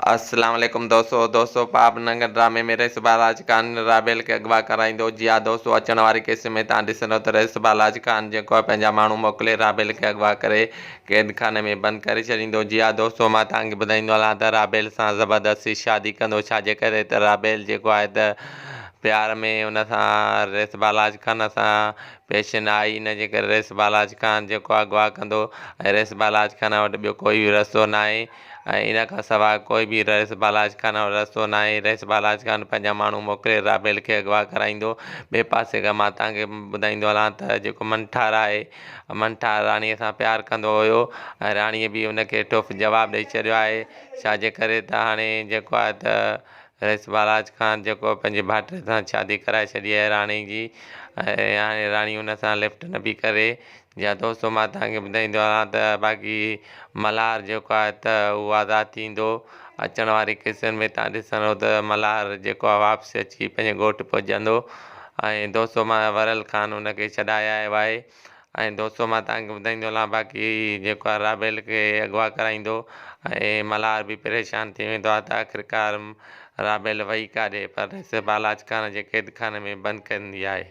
اسلام عليڪم دوستو دوستو پاپ ننگ ڊرامي ۾ رئيس بالاچ خان رابيل کي اغوا ڪرائيندو جي ها دوستو اچڻ واري قسط ۾ تان ڏسندو ته رئيس بالاچ خان جيڪو آهي پنهنجا ماڻهو موڪلي رابيل کي اغوا ڪري قيد خاني ۾ بند ڪري ڇڏيندو جي ها دوستو مان تان کي ٻڌائيندو هلان ته رابيل سان زبردستي شادي ڪندو ڇا جي ڪري ته رابيل جيڪو آهي ته پيار ۾ ان سان رئيس بالاچ خان سان پيش نه آئي ان جي ڪري رئيس بالاچ خان جيڪو آهي اغوا ڪندو ۽ رئيس بالاچ خان وٽ ٻيو ڪوئي به رستو ناهي ۽ ان کان سواء ڪوئي به رئيس بالاچ خان وٽ رستو ناهي. رئيس بالاچ خان پنهنجا ماڻهو موڪلي رابيل کي اغوا ڪرائيندو. ٻئي پاسي کان مان توهان کي ٻڌائيندو هلان ته جيڪو منٺار آهي منٺار راڻيء سان پيار ڪندو هيو ۽ راڻيء به ان کي ٽف جواب ڏئي ڇڏيو آهي ڇا جي ڪري ته هاڻي جيڪو آهي ته رئيس بالاچ خان جيڪو پنهنجي ڀائٽي سان شادي ڪرائي ڇڏي آهي راڻي جي ۽ هاڻي راڻي ان سان لفٽ نه پئي ڪري. يا دوستو مان توهان کي ٻڌائيندو هلان ته باقي ملهار جيڪو آهي ته اهو آزاد ٿيندو اچڻ واري قسطن ۾ توهان ڏسندو ته ملهار جيڪو آهي واپس اچي پنهنجي ڳوٺ پهچندو ۽ دوستو مان ورل خان ان کي ڇڏائي آيو آهي ۽ دوستو مان توهان کي ٻڌائيندو هلان باقي جيڪو آهي رابيل کي اغوا ڪرائيندو ۽ ملهار به پريشان ٿي ويندو آهي ته آخرڪار رابيل وئي ڪاڏي پر بالاچ خان جي قيد خاني ۾ بند ڪندي آهي.